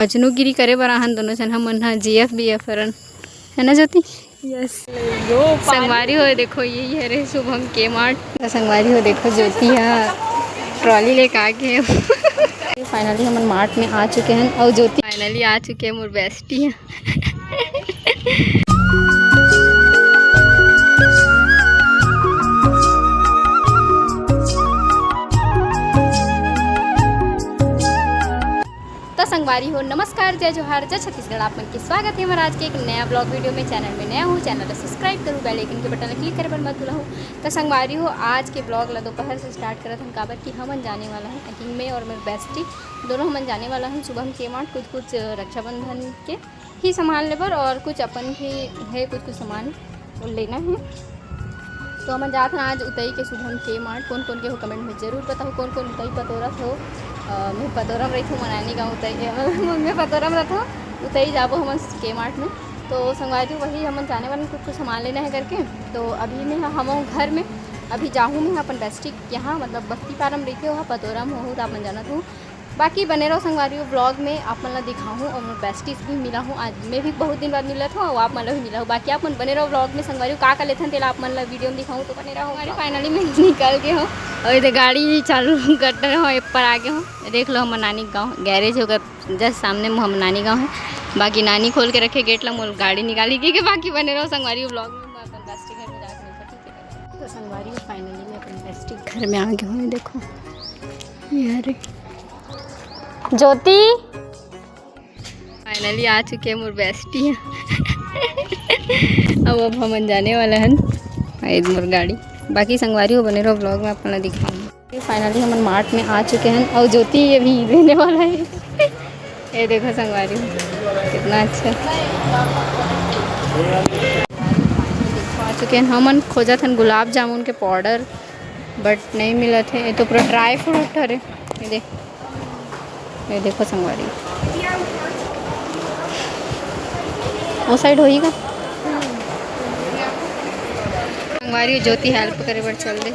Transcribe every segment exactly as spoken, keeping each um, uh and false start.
मजनूगिरी करे बर आहन दोनों झन, हमन ह जीएफ बीएफ हरन, है ना ज्योति? यस। संगवारी हो देखो, यही हरे शुभम के मार्ट। तो संगवारी हो देखो, ज्योति ह ट्रॉली लेके आ गे हे। फाइनली हमन मार्ट में आ चुके हैं और ज्योति फाइनली आ चुके हैं, मोर बेस्टी है। तो संगवारी हो, नमस्कार, जय जोहार, जय छत्तीसगढ़। आप मन के स्वागत है हमारे आज के एक नया ब्लॉग वीडियो में। चैनल में नया हो, चैनल ला सब्सक्राइब करूँ, बेल आइकन के बटन ला क्लिक करे बर मत भूलहू। तो संगवारी हो, आज के ब्लॉग ला दोपहर से स्टार्ट करत हन, काबर कि हमन जाने वाला हन, अकिन मैं और मेरे बेस्टी दोनों हमन जाने वाला हन शुभम के मार्ट कुछ कुछ रक्षाबंधन के ही सामान लेबर और कुछ अपन भी है कुछ कुछ सामान लेना है। तो हमन जात हन आज उतई के शुभम के मार्ट। कौन कौन के हो कमेंट में जरूर बताओ, कौन कौन उतई पतोरत हो। अ, मैं पतोरम रही हूँ, मनानी गाँव उतई के, मतलब मैं पतोरम रहता हूँ, उतई जाबो हमन के मार्ट में। तो संगवारी हो, वही हमन जाने वाले कुछ कुछ सामान लेना है करके। तो अभी मैं हम घर में, अभी जाहूँ मैं अपन बेस्टी के यहाँ, मतलब बस्ती पारम रही हो, पतोरम हो, तो आप मन जानत हो। बाकी बने रहो संगवारी हो ब्लॉग में, आप मन ला दिखाहूँ और मोर बेस्टी से भी मिला हूँ। आज मैं भी बहुत दिन बाद मिलत हूँ और आप मन ला भी मिला हूँ। बाकी आप मन बने रहो ब्लॉग में संगवारी हो, का का लेथन तेला आप मन ला वीडियो में दिखाहूँ, तो बने रहो। हमारे फाइनली मैं निकल गए हूँ और इधर गाड़ी चालू करते रहो, एक पर आ गए हूँ। देख लो हमर नानी गाँव गैरेज होकर जस्ट सामने में हमर नानी गाँव है। बाकी नानी खोल के रखे गेट ला, मोर गाड़ी निकाली के, के बाकी बने रहो संगवारी हो ब्लॉग में। मैं अपन बेस्टी घर में जाके मिलता, ठीक है? तो संगवारी हो फाइनली मैं अपन बेस्टी घर में आ गए हूँ। देखो ये रे ज्योति फाइनली आ चुके हैं मोर बेस्टी। अब अब हमन जाने वाला हन, आए मोर गाड़ी। बाकी संगवारी हो बने रहो ब्लॉग में, आप मन ला दिखाऊंगी। फाइनली हमन मार्ट में आ चुके हैं और ज्योति ये भी लेने वाला है। ये देखो संगवारी हो, कितना अच्छा। आ चुके हैं हमन, खोजत हन गुलाब जामुन के पाउडर, बट नहीं मिलत है। ये तो पूरा ड्राई फ्रूट हरे। ये देख, ये देखो संगवारी, वो साइड होई का? संगवारी ज्योति हेल्प करे बर चल दे।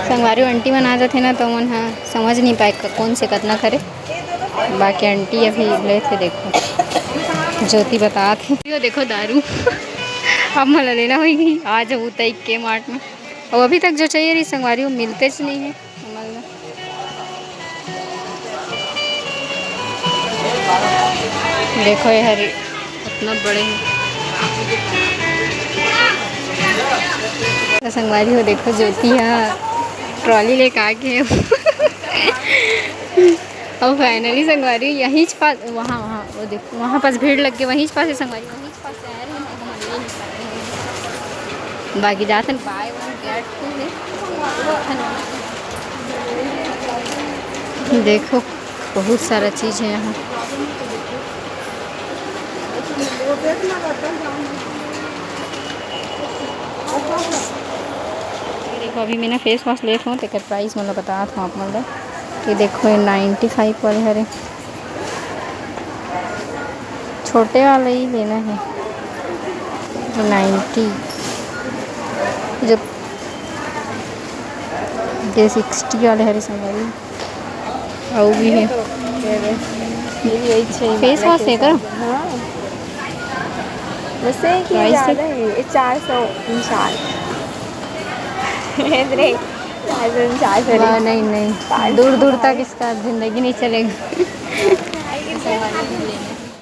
संगवारी आंटी मन आ जाथे ना, तो मन ह समझ नहीं पाए क-, कौन से कतना करे। बाकी आंटी अभी लेथे, देखो ज्योति बतात हे। यो देखो दारू। अब मोला लेना होई, आ जाऊ उतई के मार्ट में। और अभी तक जो चाहिए रही संगवारी, वो मिलते च नहीं है। देखो ये हरे इतना बड़े हैं। तो संगवारी हो देखो, ज्योति ह ट्रॉली लेके आ गए। और फाइनली संगवारी यहीं च पास, वहाँ, वहाँ, वो देखो, वहाँ पास भीड़ लग गई, वहीं च पास है संगवारी, वहीं च पास है। बाकी जाथन buy one get two है। देखो बहुत सारा चीज़ है यहाँ। देखो अभी मैं ना फेस वॉश लेत हूँ, तेकर प्राइस मतलब बतात हूँ आप मतलब। ये देखो ये नाइन्टी फाइव वाले हरे, छोटे वाला ही लेना है। नाइन्टी, जो ये सिक्सटी वाले हरे संगवारी, अउ भी है। ये भी वही छः फेस वॉश है का? हाँ। वैसे कि प्राइस ज़्यादा है, ये चार सौ उनचास। चार सौ उनचास वाह, नहीं, नहीं, दूर दूर तक इसका जिंदगी नहीं चलेगा।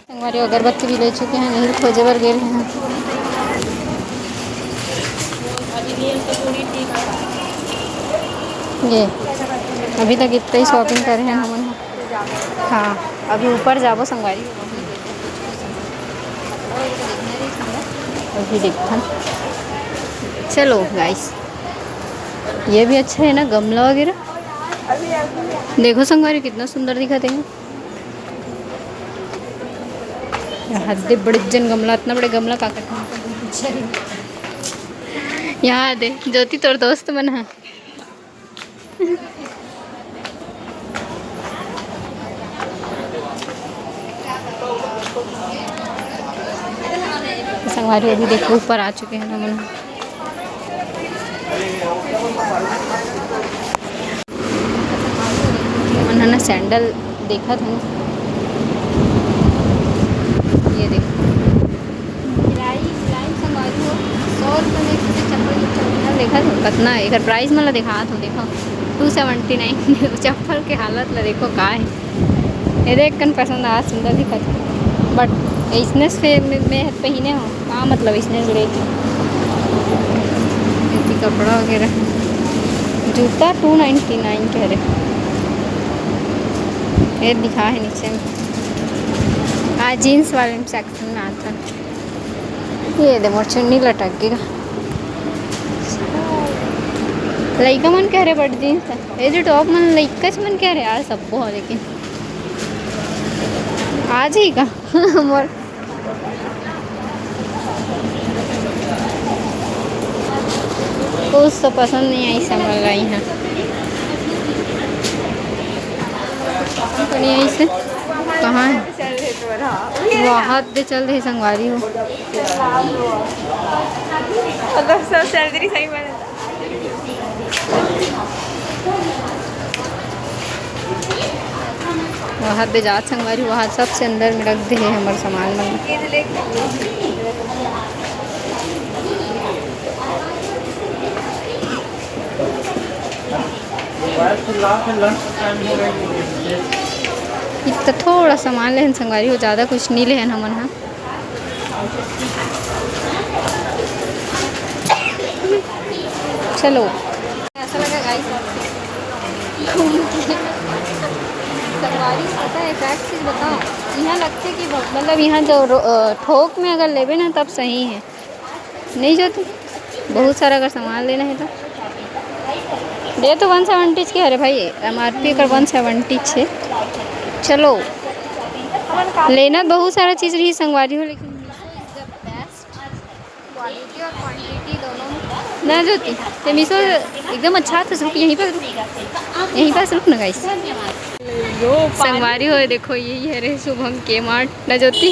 संगवारी अगरबत्ती भी ले चुके हैं, यही खोजे बर गेल हैं। ये अभी तक इतना ही शॉपिंग करे हैं हमन। हाँ, अभी ऊपर जाबो संगवारी, अभी देखथन। चलो गाइस, ये भी अच्छा है ना, गमला वगैरह। देखो संगवारी, कितना सुंदर दिखत है। यहाँ दे बड़े जन गमला, इतना बड़े गमला का करथे? यहाँ दे ज्योति, तोर दोस्त मन ह। संगवारी, अभी देखो, ऊपर आ चुके हैं हमन। मन ह ना सैंडल देखत हन, ये देखो। सिलाई, सिलाई संगवारी हो, सौ रुपये में एक ठो चप्पल जूता मिला। देखत हो कतना हे एकर प्राइस, मन ला देखात हो, देखो, टू सेवेंटी नाइन। चप्पल के हालत ला देखो का हे। ये देख कन पसंद आ, सुंदर दिखत हे, but अइसने से में, में पहिने हो का, मतलब अइसने ले के। ये कपड़ा वगैरह, जूता टू नाइन्टी नाइन के हरे। ये दिखा हे नीचे में, आ जींस वाले में सेक्शन में आता हे। ये दे मोर चुन्नी लटक गे गा। लइका मन के हरे बट जींस हे। ये जो टॉप मन लइका मन के हरे यार, सब्बो हो, लेकिन आ जाही का मोर कुछ तो पसंद नहीं आइस हमन ला इहाँ। पसंद तो नहीं आइस हे। कहाँ हे? वहाँ दे चल रहे संगवारी हो। मतलब सब सैलरी सही बने। वहाँ दे जात संगवारी, वहाँ सबसे अंदर में रख दे हे हमर सामान मन। इतना थोड़ा सामान लेहन संगवारी हो, ज़्यादा कुछ नहीं लेहन हमन हा। चलो, कैसा लगा गाइस आपको घूम के? संगवारी, पता है, एक, एक चीज़ बताओ, यहाँ लगते कि ब-, मतलब यहाँ जो रो-, अ, थोक में अगर लेबे ना, तब सही है, नहीं जो तो बहुत सारा अगर सामान लेना है तो। ये तो वन सेवेंटी के हरे भाई, एम आर पी कर वन सेवेंटी छे। चलो, लेना बहुत सारा चीज़ रही संगवारी हो, लेकिन Meesho is the best। Quality और क्वांटिटी दोनों में ना ज्योति, ते मीशो एकदम अच्छा था। रुक, यहीं पर रुक, यहीं पास रुक ना गाइस। संगवारी हो, देखो, यही हरे शुभम के मार्ट ना ज्योति।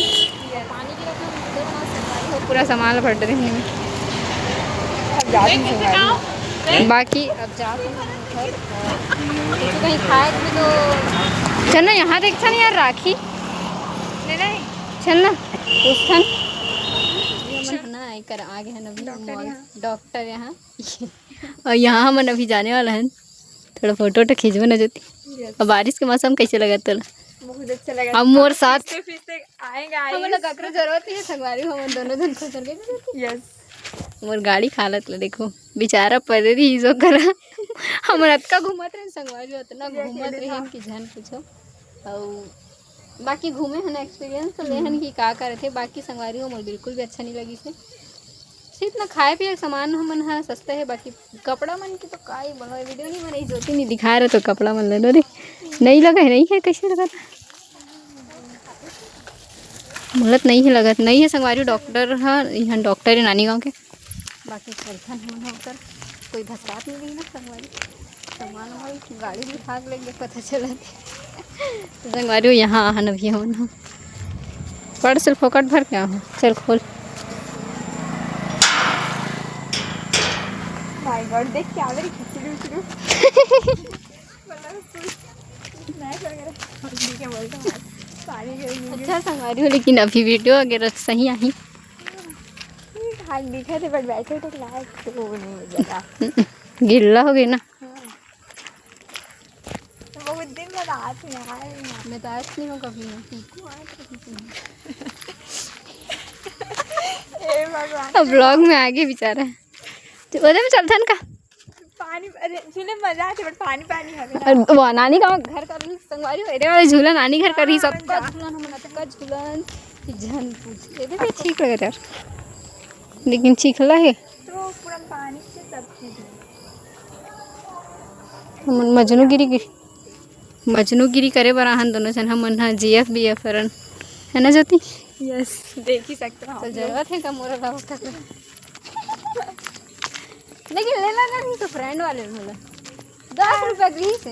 पूरा सामान भर रहे हैं। बाकी अब जाते हैं घर। कुछ कहीं खाए भी तो चल ना, यहाँ देखता नहीं यार, राखी। चल ना, उस ठन। ना, एकर आगे है ना, डॉक्टर मॉल, यहाँ। डॉक्टर यहाँ। और यहाँ हमन अभी जाने वाला हन, थोड़ा फोटो वोटो खींचबो ना ज्योति। Yes। अब बारिश के मौसम कैसे लगा तोला? बहुत अच्छा लगा। अब मोर साथ खींचते, खींचते आएंगे, हम लोग आइस। ककरो जरूरत नहीं है, संगवारी हो, हमन दोनों जन खुश हो गए। Yes। मोर गाड़ी के हालत ला देखो, बेचारा परे रही जो करा। हमन अतका घूमत रहे संगवारी, अतना घूमत रहे कि झन पूछो। अउ बाकी घूमे हन, एक्सपीरियंस तो लेहन कि का करत हे। बाकी संगवारी हो, मोर बिल्कुल भी अच्छा नहीं लगिस हे। सिर्फ ना खाए पिए के सामान हमन ह सस्ता हे, बाकी कपड़ा मन के तो का ही बोलबो, वीडियो नहीं बनाई, ज्योति नहीं दिखाए रहे तो कपड़ा मन लेना रे। नहीं लगा है, नहीं है, कैसे लगा था? बोलत नहीं है, लगत नहीं है संगवारी, डॉक्टर ह, यहाँ डॉक्टर है नानी गाँव के। बाकी चलथन हमन ह उतर, कोई भसरात नहीं रही ना संगवारी, सामान वामान गाड़ी में भाग लेंगे, पता चला। तो संगवारी हो, यहाँ आहन अभी हमन ह। पड़ सिल फोकट भर के आहन। चल खोल। माय गॉड, देख क्या मेरी खिचड़ी उचड़ी। मतलब कुछ स्नैक्स वगैरह। ठीक है, बोलते हैं। पानी के लिए। अच्छा संगवारी हो, लेकिन अभी वीडियो वगैरह सही आही। ठीक ठाक दिखत हे, but बैठे उठे के लायक तो वो नहीं मिलेगा। गिल्ला हो गई ना। हाँ। तो बहुत दिन बाद आत हे यार। मैं तो आत नहीं हूँ कभी, मैं पीकू आत रही हूँ। ए भगवान। अब व्लॉग में आगे बेचारा। तो ओदे में चलथन का? पानी, अरे, झूले मजा आथे, but पानी, पानी हवे ना। अरे, वो नानी गाँव घर कर रही संगवारी, एरे वाले झूला नानी घर कर रही, हाँ, सबका जा। झूलन, हमन अतका झूलन कि झन पूछ। ये देख, ये ठीक लगत यार, लेकिन चिखला हे। तो पूरा पानी से सब चीज है। हमन मजनूगिरी गिरी, मजनूगिरी करे बर आहन दोनों झन, हमन ह जी एफ बी एफ हरन, है ना ज्योति? Yes, देख ही सकते हो आप तो लोग। जरूरत है का मोरा लाओ का? लेकिन लेला ना नहीं तो फ्रेंड वाले में बोला। दस रुपया की से।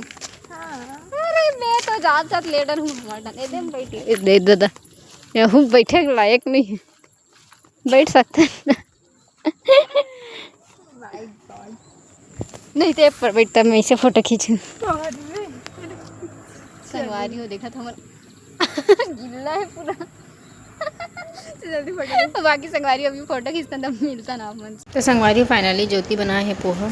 हाँ। अरे मैं तो जात जात लेडर हूँ, हमारे डन। ए, दे हम बैठी। ए, दे दादा। ये हूँ बैठे के लायक नहीं है। बैठ सकते हैं। नहीं तो ये पर बैठता, मैं इसे फोटो खींचूँ। संगवारी हो, देखा था हमारा गिल्ला है पूरा। जल्दी फोटो। बाकी संगवारी अभी फोटो खींचता तब मिलता ना आप मन से। तो संगवारी, finally ज्योति बनाए हे पोहा।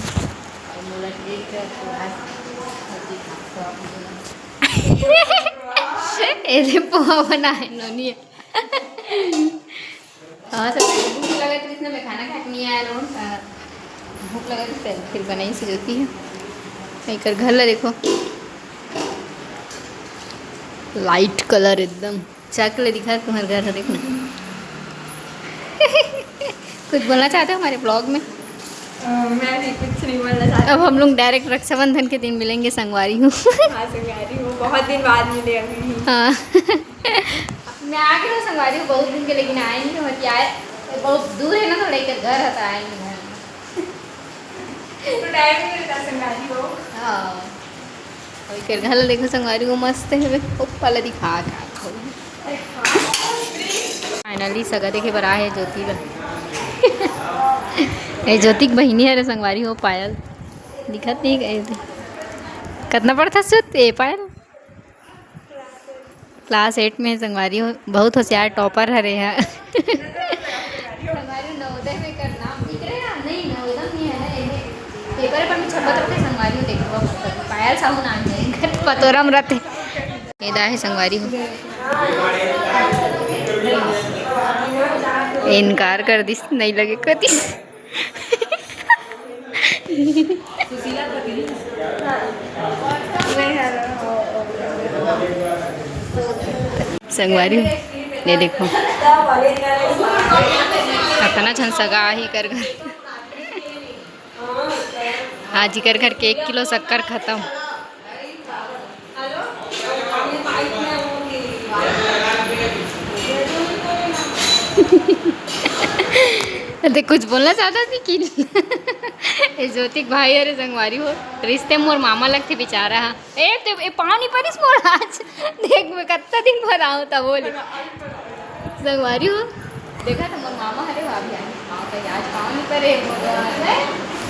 एदे पोहा बनाए हे नोनी। हाँ, सब भूख लगत रहिस ना, मैं खाना खा के नहीं आया रहूँ, त भूख लगत रहिस, त फिर बनाइस हे ज्योति ह। एकर घर ला देखो, light colour एकदम चक ले दिखा तुम्हारे घर ह, देखो। कुछ बोलना चाहते हो हमारे vlog में? अ, मैं भी कुछ नहीं बोलना चाहती। अब हम लोग direct रक्षाबंधन के दिन मिलेंगे, संगवारी हो। हाँ, संगवारी हो, बहुत दिन बाद मिले अभी। हाँ। मैं आ गई हूँ संगवारी हो, बहुत दिन के, लेकिन आए नहीं, तो आए, बहुत दूर है ना थोड़ा, एक घर है, तो आए नहीं घर। तो टाइम नहीं मिलता संगवारी हो। हाँ। अउ एकर घर ला देखो संगवारी हो, मस्त हेवे। ऊपर ला दिखा का। Finally सगा देखे बर आए हे ज्योति ला। ए ज्योति के बहिनी हरे संगवारी हो, पायल। दिखत नहीं गए थे। कतना पढ़थस तैं, पायल? Class eight में संगवारी हो, बहुत होशियार topper हरे हा। संगवारी हो, नवोदय में कर नाम लिख रहे हैं? नहीं, नवोदय नहीं है ना, ये paper पर में छपत रथे संगवारी हो, देखो, पायल साहू नाम है, पतोरम रथे। एदा हे संगवारी हो। इनकार कर दिस, नहीं लगे कतिस। संगवारी, ये देखो, कतना झन सगा आही कर घर। आज इकर घर के एक किलो शक्कर खत्म। ते कुछ बोलना चाहता थी कि ए ज्योति के भाई अरे संगवारी हो, रिश्ते मोर मामा लगथे बेचारा हा। ए, ते, ए, पाँव नी परिस मोर आज। देख, मैं कत्ता दिन बाद आऊँ, तब बोले। संगवारी हो, देखा था मोर मामा हरे, भाभी आए। पाँव का आज पाँव नी परे, मोर,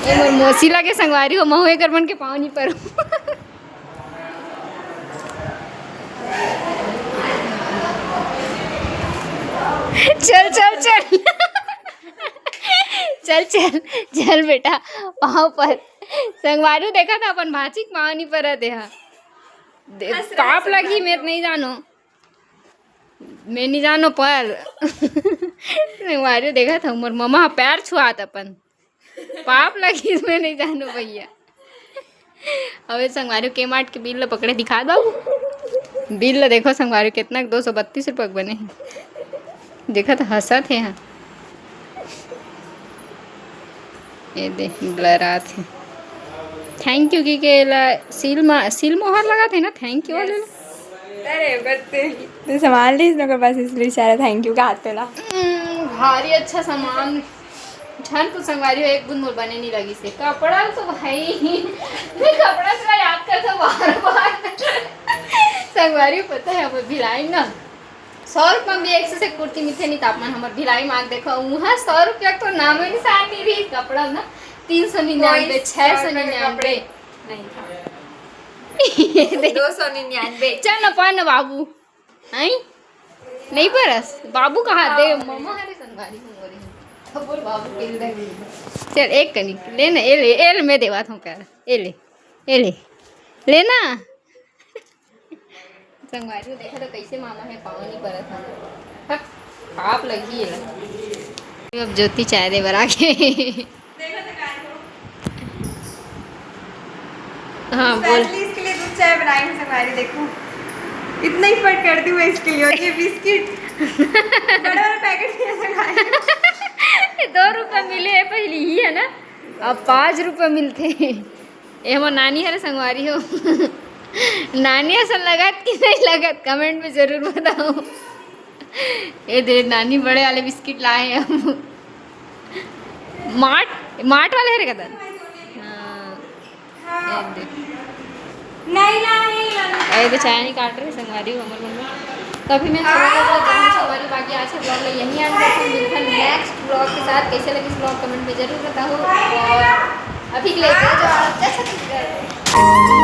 ए, मोर मौसी लगे संगवारी हो, महू एकर मन के पाँव नी परो। चल, चल, चल। चल, चल, चल बेटा, पाँव पर। संगवारी हो, देखा था अपन भाची के पाँव नी परत हे। दे-, हंस रहे पाप लगी, संगवारी हो। मैं नहीं जानो, मैं नहीं जानो पर संगवारी हो, देखा था मोर ममा पैर छुआत अपन। पाप लगी, मैं नहीं जानो भैया। अबे संगवारी हो, Kmart के बिल ला पकड़े दिखा दो। बिल ला देखो संगवारी हो, कितना, दो सौ बत्तीस रुपये के बने हे। देखा तो हंसत हे, हाँ। ये दे, blur आत हे। Thank you कि के ला सील मा-, सील मोहर लगा थे ना, thank you वाले ला। अरे, करते। तो सामान लीस ना, बस इसलिए सारा thank you का हाथ पे ला। हम्म, भारी अच्छा सामान। झन कुछ संगवारी हो, एक बूंद मोर बने नहीं लगी से। कपड़ा तो भाई, मैं कपड़ा से याद करता बार बार। संगवारी हो, पता है, अब भिलाई ना, सौ रुपया में भी एक से, से कुर्ती मिलथे नहीं, तापमान हमर भिलाई मांग देखो, वहाँ सौ रुपया तो नामो निशान नहीं रही। कपड़ा ना तीन सौ निन्यानवे, कोई छह सौ निन्यानवे। नहीं था। ये दे। दो सौ निन्यानवे। चल ना, पा ना बाबू। आई? नहीं परस? बाबू कहाँ दे? हाँ। ममा हरे संगवारी हो रे। तो बोल बाबू के दे। चल, एक कनी। ले ना, ए ले, ए ले, मैं देवा था कर। ए ले, ए ले। लेना। संगवारी हो, देखा तो कैसे मामा हे, पाँव नहीं परत हे। हट, पाप लगी है। अब ज्योति चाय दे बर आगे। हाँ, बोल। Specially इसके लिए दूध चाय बनाई हूँ संगवारी, देखो। इतना effort करती हूँ मैं इसके लिए। और ये बिस्किट, बड़ा वाला packet है संगवारी। दो रुपया मिले है पहली ही, है ना? अब पाँच रुपया मिलते हैं। ए हमर नानी हरे संगवारी हो। नानी असन लगत कि नहीं लगत, comment में जरूर बताओ। ए दे, नानी बड़े वाले बिस्किट लाए हैं हम। मार्ट, मार्ट वाले हरे कदन। हाँ। ए दे। नहीं लाए हैं, लाने ए दे, चाय नहीं काट रहे संगवारी हो हमर मन में। तभी मैं थोड़ा सा कहूँ संगवारी, बाकी आज के vlog में यहीं end करते हैं। मिलते हैं next कैसे लगिस vlog comment में जरूर बताहू। और अभी के लिए जय जोहार, जय छत्तीसगढ़।